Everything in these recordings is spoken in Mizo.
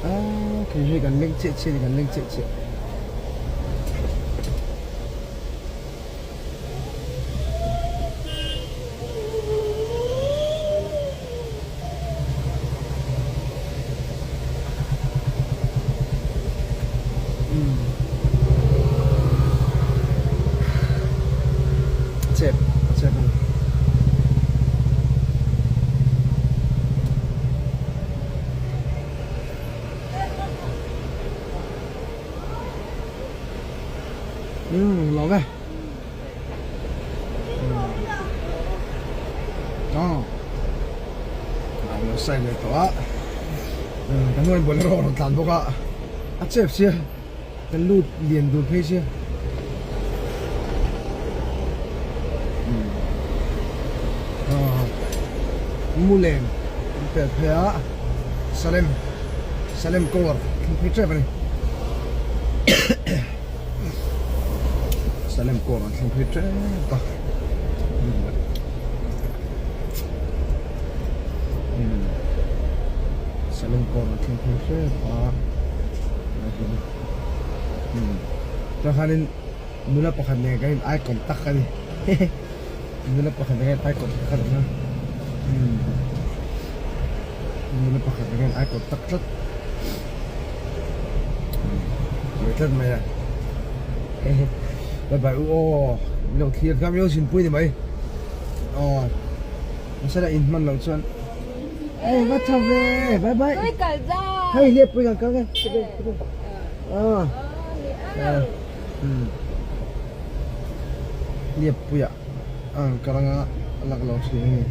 Ah, khi hei kan leng chiah chiah a ni, kan leng chiah chiah. Chep a chep a ni. Umm lawm e. Aw a lo sign leh tawh a kan hnuaiin bolero a rawn tlan bawk a a chep sia kan lut lian dun phei sia mu lem an pel phei a Salem Salem kawr thleng phei tep a ni. Salem kawr an thleng phei tep a Salem kawr an thleng phei tep a tah khanin nula pakhat nen kan in eye contact a ni nula pakhat nen kan in eye contact a ni a nula pakhat nen kan in eye contact tlat. Mai tlat mai a bye bye u aw min lo thlir kha miau sin pui ni mai aw masala in hman loh chuan ei va tha ve bye bye hei hliap pui kan kal nge a hliap puia ang kal anga a lak lo thin a ni.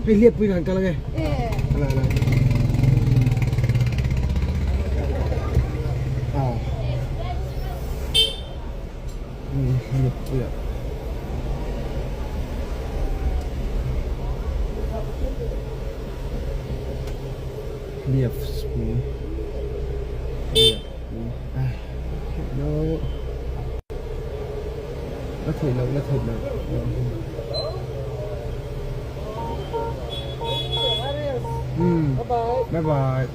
Hei hliap pui kan kal ange. Ala ala. Aw. Hliap pui ah. Hliap pui. Hliap pui. Hello. La theih loh, la theih loh. Hmm. Bye bye.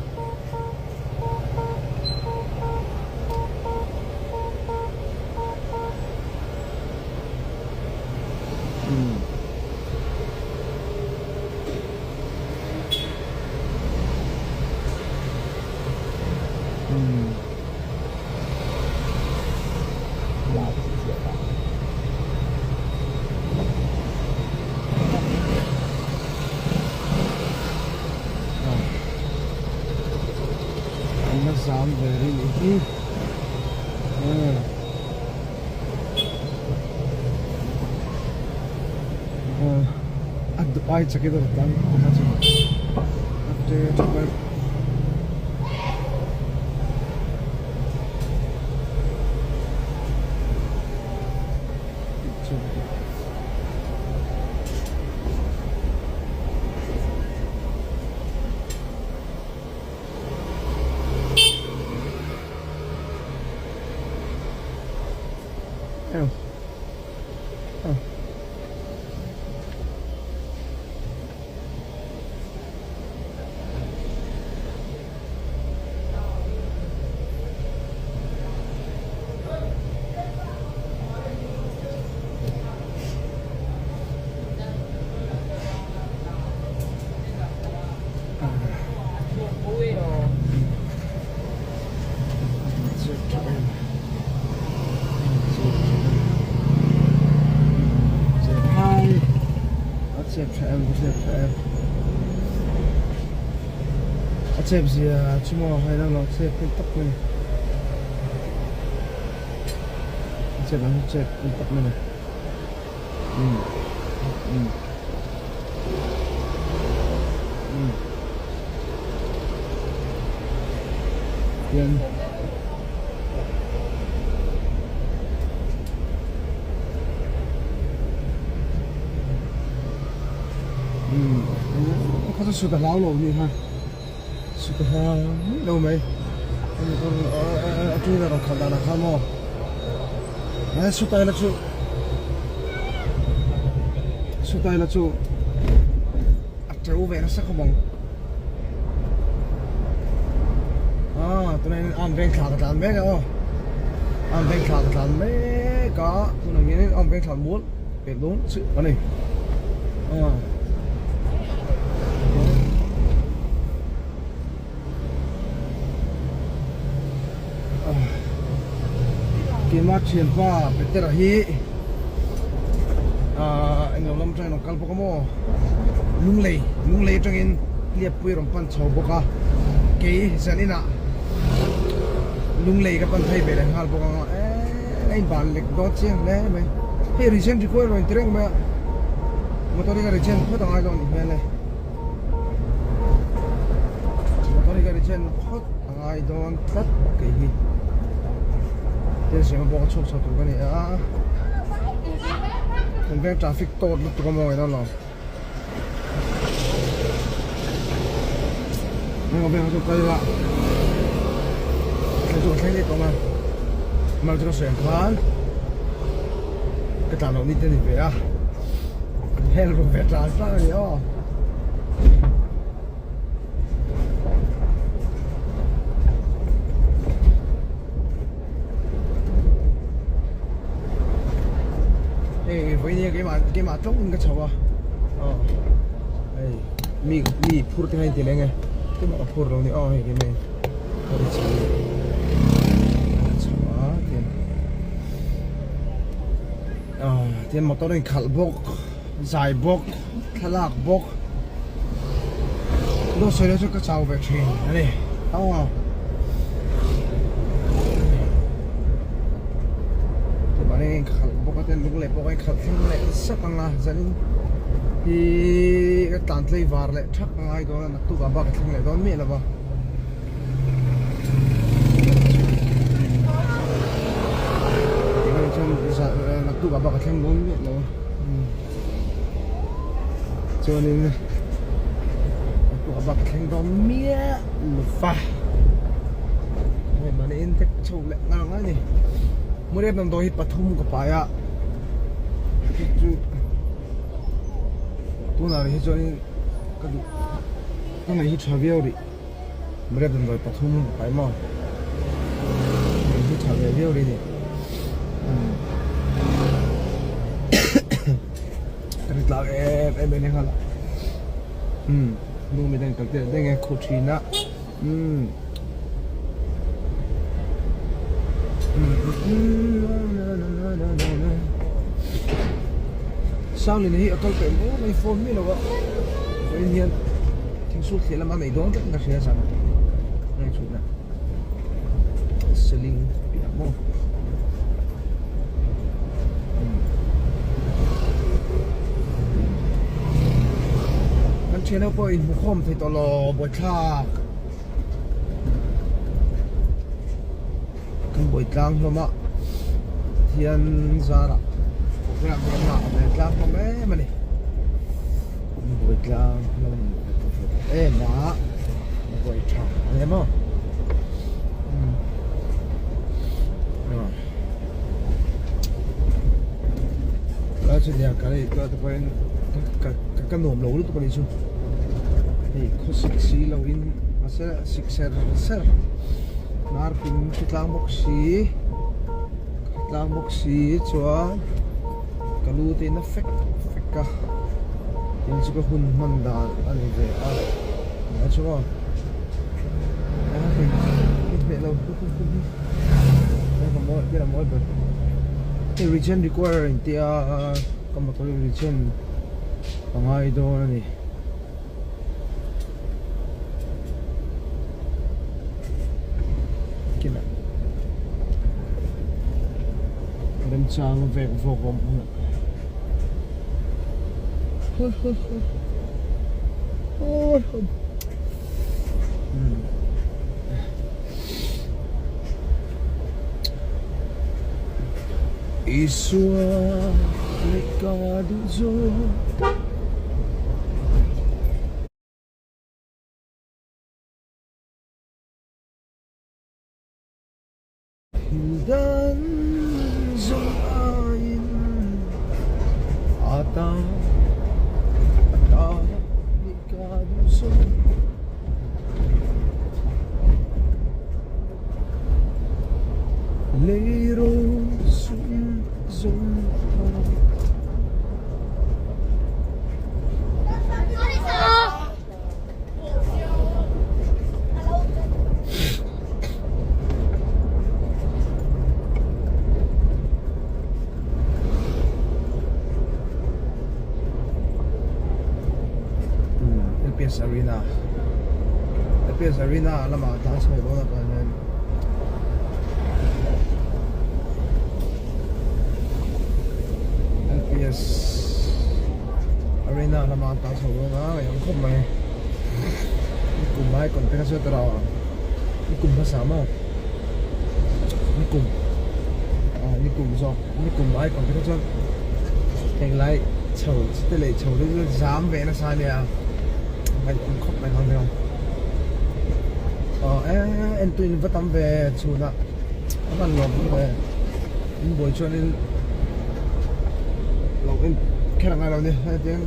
Hmm. Hmm. An la zam ve rih nih hi a duh ai chak in a rawn tlan kha chu a te tap a. A chep tha em, a chep tha em. A chep zia chu maw hei lo lo chep pui tak mai. A chep ang chu chep pui tak mai ni. Um um um hian umm khaw chu sut a hlau lo ni kha sut a hlau lo mai a two wheeler rawn khalh danah khan maw he sut aila chu sut aila chu. to ve nasa khawp ang. Ah, tunah hian arm veng thla ka tlan mek a aw. Arm veng thla ka tlan mek a, tunah hianin arm veng thla mual pek dawn chiah a ni. Ah. Keimah thianpa Petera hi ahh englo lam atangin rawn kal bawk a maw Lunglei Lunglei atangin Hliappui rawn pan chho bawk a kei zan inah Lunglei ka pan phei ve leh nghal bawk ang a eee a inban lek dawn chiang hle mai hei regen require rawn inti reng mai a motor hi ka regen phawt angai dawn a nih hmel e. Motor hi ka ri chen phawt a ngai dawn tlat kei hi thil siam a bawk a chhuak chho tur ka ni a kan veng traffic tawt lutuk a maw ilo heng veng chu kal ila thlen chu ka thleng daih tawh a mal chu ka sawi ang khan ka tlan loh ni te a ni ve a. Hel ru ve tlan tlang a ni aw. Hei vawiin keimah keimah tlawng in ka chho a aw hei mi mi phur te kha in ti leng e keimah ka phur lo ni aw hei keimah in ka ri chho a chho a tian. Tin motor in khalh bawk zai bawk thlalak bawk dawt sawi chu ka chau ve thin a ni aw mahni in khalh bawk a tin lung leh pawh a in khalh thleng leh sak ang a zanin hi ka tlan tlei var leh thak a ngai dawn a naktuk ah bak a thleng leh dawn miah lo va. Naktuk ah bak a thleng dawn miah lo chuanin naktuk ah bak a thleng dawn miah lo va hei mahni in tek chho leh ngang a ni Murep damdawi hi pathum ka pai a chu chu tunah hi chuanin ka duh ka ngaih hi tha viau rih. Bread damdawi pathum a pai maw hei hi tha ve viau rih a ni ka ri tlak em em mai lehnghal a umm nu mi dang kal tir daih nge khu thin a umm Sanglina hi a kal peih mai mai phone miah lo a vawiin hian. Thingsul thliah lama nei dawn tlat in ka hria zan heng chhutna seling piah maw kan thian ho pawh inhmu khawm thei tawh lo buaithlak kan buai tlang hlawm a thian zarah program hi a ve tlang hlawm em a ni kan buai tlang hlawm em a buai tha a ni maw a chutiang ka lei te pawhin ka ka nuam lo lutuk a nih chu hei khawsik si lo in mahse sik ser ser. Hnar ping chu tlang bawk si tlang bawk si chuan ka lu te in a fek fek a tin chu ka hun hman dan a ni ve a a chu maw hei lo ka mawi ber a mawi ber hei regen require in tia ka motor hi regen a ngai dawn a ni. Kinah remchang vek vawk awm hunah Isua leh ka duh zawk. Thil dan zawng aiin a ta a ta ni ka. LPS Arena LPS Arena lamah tlan chho dawn a tah hian LPS Arena lamah tlan chho dawn a ngaihawm khawp mai nikum ai contact a sawi ta lo nikum hmasa maw nikum ah nikum zawk nikum ai contact a chuan englai chho te leh chho te chu zam ve nasa ania ngaihawm khawp mai ang vel aw eh entu in va tam ve chhunah a van lawm ve in buai chuanin lo en kher angai lo ni hetiang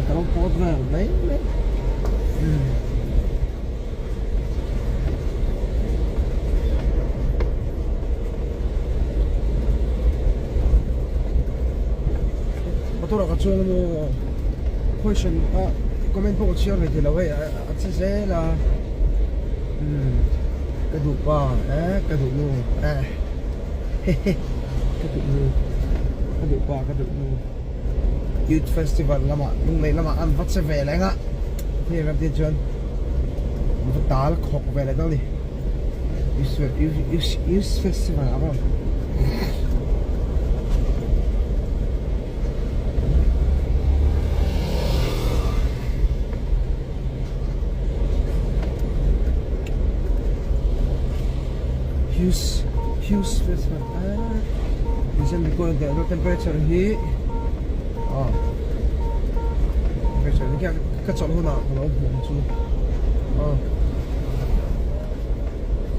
ka lo pawt vel mai mai umm. Motor ah ka chuang emaw question a comment pawh ka chhiar ve thei lo hei a che zel a umm ka duh pa eh ka duh nu eh hehe ka duh nu ka duh pa ka duh nu youth festival lamah lunglei lamah an va che ve leng a hei ram te chuan va tal khawk ve leh dawn a ni youth youth festival ah pawh. Hughes Hughes festival ah tichuan mipui an telh temperature hi ah temperature hi ka chawlh hunah ka lo hmu ang chu ah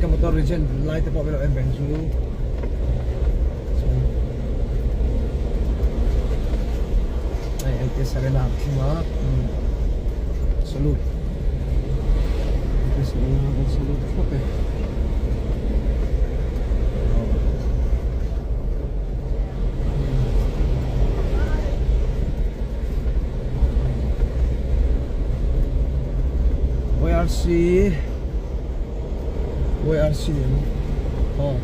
ka motor regen lai te pawh min lo en reng chu. Hei LPS Arena ang thleng a salute LPS Arena kan salute thlawp e YRC YRC aw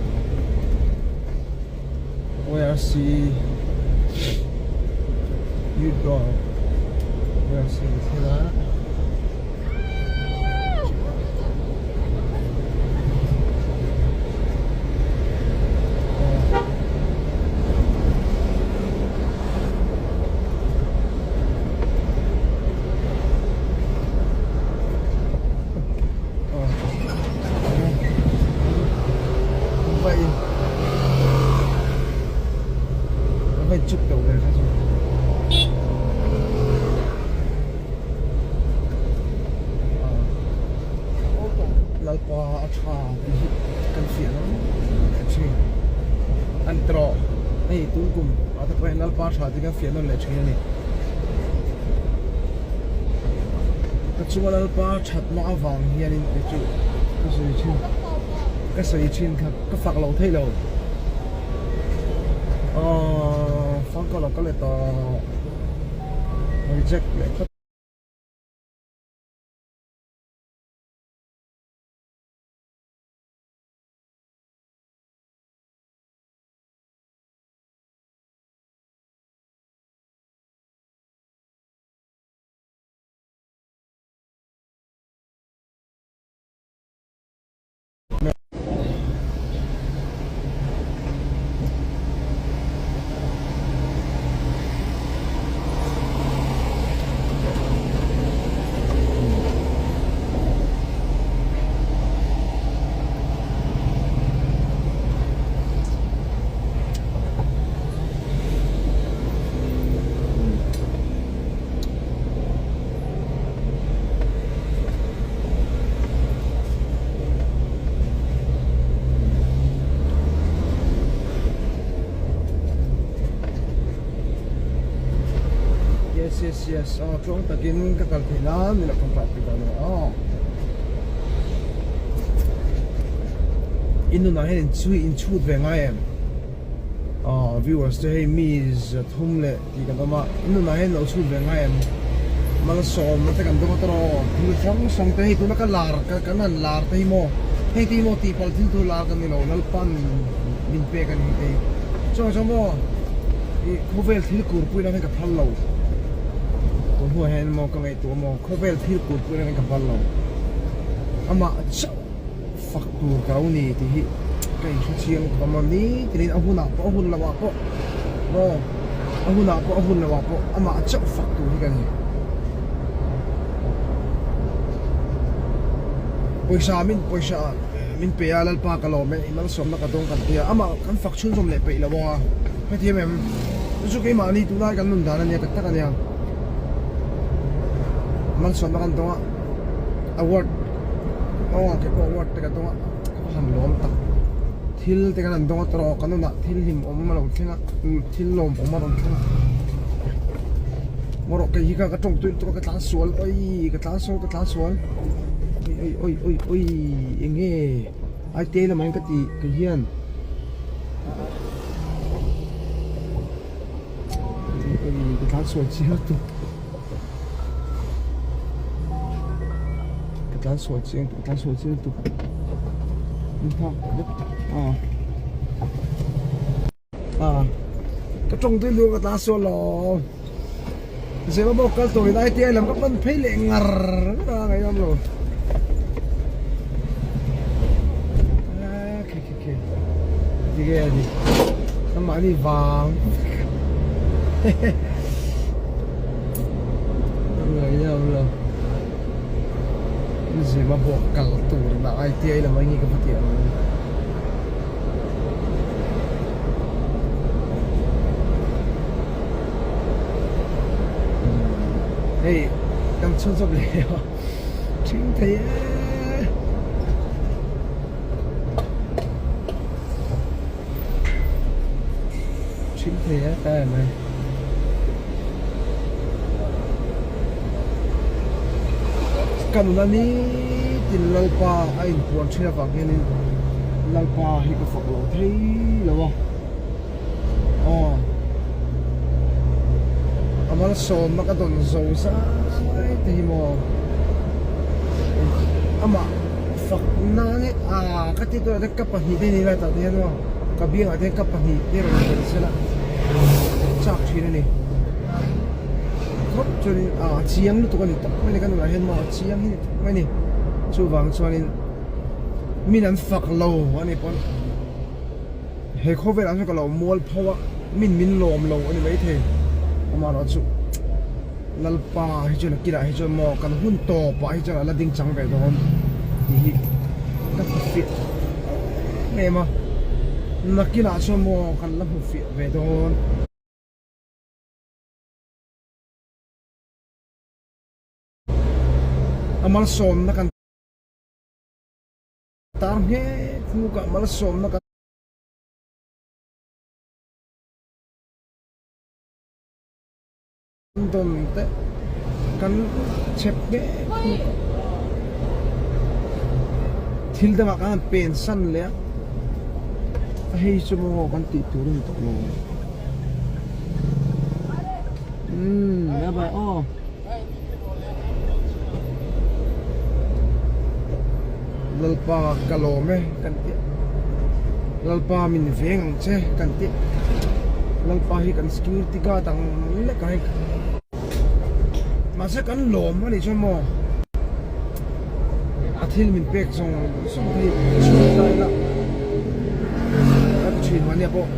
YRC Youth Rock YRC ka thlen a. Vai chuk tawh vel kha chu. Lalpa a tha tih hi kan fiah lo leh thin. An trawh hei tun kum ah te pawh hian Lalpa a tha tih kan fiah nawn leh thin a ni. Ka chunga Lalpa thatna avang hianin kei chu ka sawi thin ka sawi thin kha ka fak lo thei lo. Aaa fangka lo ka let a reject leh phawt. Yes yes yes aw tluang takin ka kal theih nan min lo contract pui dawn emaw aw in nunah hian in inchhut ve ngai em? Aw viewers te hei mi zathum leh tih kan awm a in nunah hian lo chhut ve ngai em malsawmna te kan dawng a tawrh aw thil hrang hrang te hei tuna ka lar kan han lar te hi maw hei te hi maw tihpalh thil tur lar kan ni lo Lalpan min pek a ni hei te hi chuang chuan maw ih khawvel thil kur pui lam hi ka phal lo. Tun hnuah hian maw ka ngaihtuah maw khawvel thil kut pawh hian ka bal lo. Amah chauh fak tur ka lo ni tih hi ka inhre chiang tawh a maw ni tiin a hunah pawh a hun lohah pawh maw a hunah pawh a hun lohah pawh amah chauh fak tur hi ka ni. Pawisa min pawisa min pe a Lalpa ka lawm e i malsawmna ka dawng kan ti a amah kan fak chhunzawm leh peih lo a hetiang em. Chu chu keimahni tunlai kan nun dan a nia tak tak a nia. Malsawmna kan dawng a, award aw kei pawh award te ka dawng a, ka han lawm tak. Thil te kan han dawng a tawrh kan nunah thil hlim awm a lo thleng a, thil lawm awm a rawn thleng a. Maw rawh kei hi kha ka tawng tui lutuk a ka tlan sual oi ka tlan sual ka tlan sual oi oi oi oi eng nge ai te lamah hian ka ti kei hian. Ka tlan sual chiang lutuk ka tlan sual chiang ka tlan sual chiang lutuk min phak vek a a ka tawng tui luang ka tlan sual lo zema bawk kal tawh in ITI lam ka pan phei leh ngar ngar a ngaihawm lo a khi khi khi Tige a ni amahni vang a ngaihna awm lo zema bawk kal tur na ITI lam a nge ka va tih ang. Hei kan chhunzawm leh a thing thei e. Thing thei e ta em mai. Ka nuna nitin Lalpa a inpuan thin avang hianin Lalpa hi ka fak lo thei lo a. Aw a malsawmna ka dawn zo zai te hi maw amah fak nan hi ah ka ti tur ah te ka pahnih te ni lai tah te hian maw ka biangah te hian ka pahnih te rawn vel sela chak thin a ni khawp chuanin ah chiang lutuk a ni tak mai a ni ka nunah hian maw a chiang hi ni tak mai a ni chuvang chuanin min an fak lo a ni pawn. He khawvel ah hian ka lo mual pho a, min min lawm lo a ni maithei. Amaherawhchu Lalpa hi chuan a kilah hi chuan maw kan hun tawp ah hi chuan a la ding chang ve dawn tih hi ka hmu fiah em em a, nakinah chuan maw kan la hmu fiah ve dawn. A malsawmna kan. Tar nghe khuk ah malsawmna kan dawn te kan chep nghe khuk a thil dangah kan han pen san leh a hei chu maw kan tih tur a ni tawh lo umm bye bye aw. Lalpa ka lawm e kan tih Lalpa min veng ang che kan tih Lalpa hi kan security guard ang lek a hei mahse kan lawm a nih chuan maw a thil min pek zawng zawng te hi chhut lai ila ka ti thin mahni ah pawh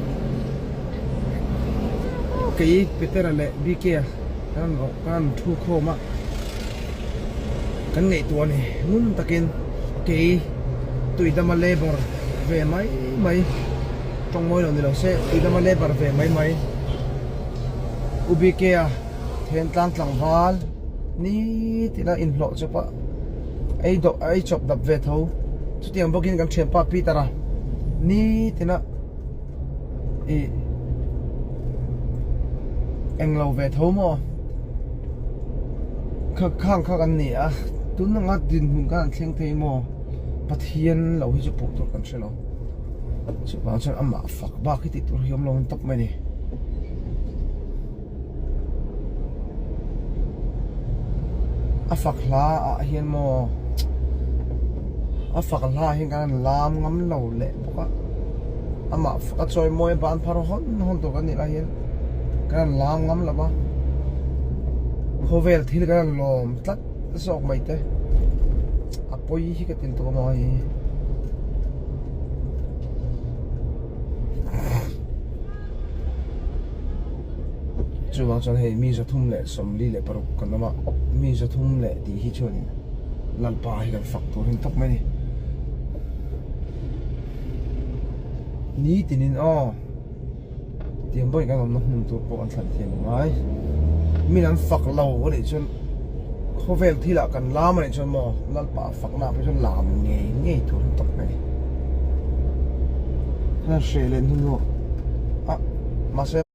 kei Petera leh BK a. Kan rawh kan thu khawm a, kan ngaihtuah a ni. Ngun takin kei tuidama labour ve mai mai, tawng mawi lo ni lo se, tuidama labour ve mai mai, U BK-a Thentlang tlangval nitina inhlawh chawp a, ei dawh ei chawp dap ve tho. Chutiang bawkin kan thianpa Peter-a nitina. Ih englo ve tho maw kha khang kha kan ni a tun anga dinhmun khan an thleng thei maw Pathian lo hi chu puh tur kan hre lo chuvang chuan amah fak bak hi tih tur hi awm lo tawp mai a ni. A fak hla ah hian maw a fak hla ah hian kan han lam ngam lo leh bawk a amah a chawi mawi a ban phar hawn hawn tur kan nih lai hian kan han lam ngam lo va. Khawvel thil kan han lawm tlat zawk mai te a pawi hi ka ti lutuk a maw hei hi. Chuvang chuan hei mi 346 kan awm a, mi 300 leh tih hi chuanin Lalpa hi kan fak tur hin tawp mai a ni. Nitinin aw tiang bawih kan awmna hmun tur pawh kan thlan thiam a ngai. Min an fak lo a nih chuan khawvel thilah kan lam a nih chuan maw Lalpa fakna ah phei chuan lam ngei ngei tur hin tawp mai a ni. Hran hreh leh hnu hnuah ah mahse.